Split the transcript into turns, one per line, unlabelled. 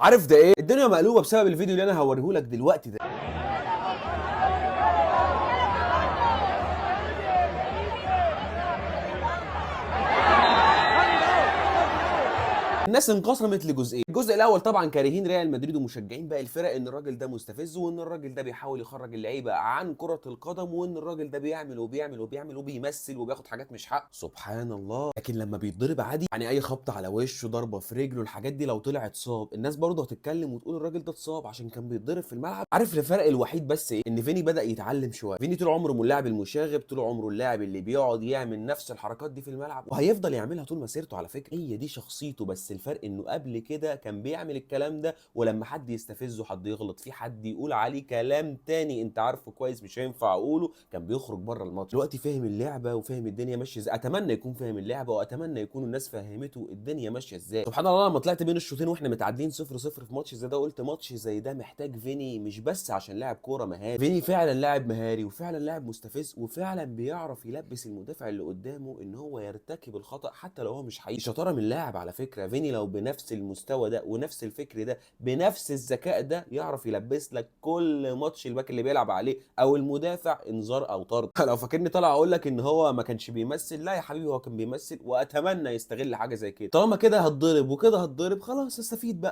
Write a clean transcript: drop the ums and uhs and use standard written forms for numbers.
عارف ده ايه؟ الدنيا مقلوبة بسبب الفيديو اللي انا هوريهولك دلوقتي ده. الناس انقسمت لجزئين، الجزء الاول طبعا كارهين ريال مدريد ومشجعين باقي الفرق ان الراجل ده مستفز، وان الراجل ده بيحاول يخرج اللعيبة عن كره القدم، وان الراجل ده بيعمل وبيعمل وبيعمل وبيمثل وبياخد حاجات مش حق. سبحان الله. لكن لما بيتضرب عادي، يعني اي خبطه على وشه، ضربه في رجله، الحاجات دي لو طلع اتصاب الناس برضه هتتكلم وتقول الراجل ده اتصاب عشان كان بيتضرب في الملعب. عارف الفرق الوحيد بس ايه؟ ان فيني بدا يتعلم شوية. فيني طول عمره من اللاعب المشاغب، طول عمره اللاعب اللي بيقعد يعمل نفس الحركات دي في الملعب، وهيفضل يعملها طول مسيرته. على فكرة هي دي شخصيته، بس الفرق انه قبل كده كان بيعمل الكلام ده، ولما حد يستفزه، حد يغلط فيه، حد يقول عليه كلام تاني انت عارفه كويس مش هينفع اقوله، كان بيخرج بره الماتش. دلوقتي فهم اللعبة وفهم الدنيا ماشية ازاي. اتمنى يكون فاهم اللعبة، واتمنى يكون الناس فهمته الدنيا ماشية ازاي. سبحان الله، لما طلعت بين الشوطين واحنا متعادلين 0-0 في ماتش زي ده، قلت ماتش زي ده محتاج فيني، مش بس عشان لاعب كورة مهاري. فيني فعلا لاعب مهاري، وفعلا لاعب مستفز، وفعلا بيعرف يلبس المدافع اللي قدامه ان هو يرتكب الخطأ حتى لو هو مش حقيقي. شطارة من لاعب على فكرة. فيني لو بنفس المستوى ده ونفس الفكر ده بنفس الذكاء ده، يعرف يلبس لك كل ماتش الباك اللي بيلعب عليه او المدافع انذار او طرد. لو فاكرني طالع اقول لك ان هو ما كانش بيمثل، لا يا حبيبي هو كان بيمثل، واتمنى يستغل حاجة زي كده. طالما كده هتضرب وكده هتضرب، خلاص استفيد بقى.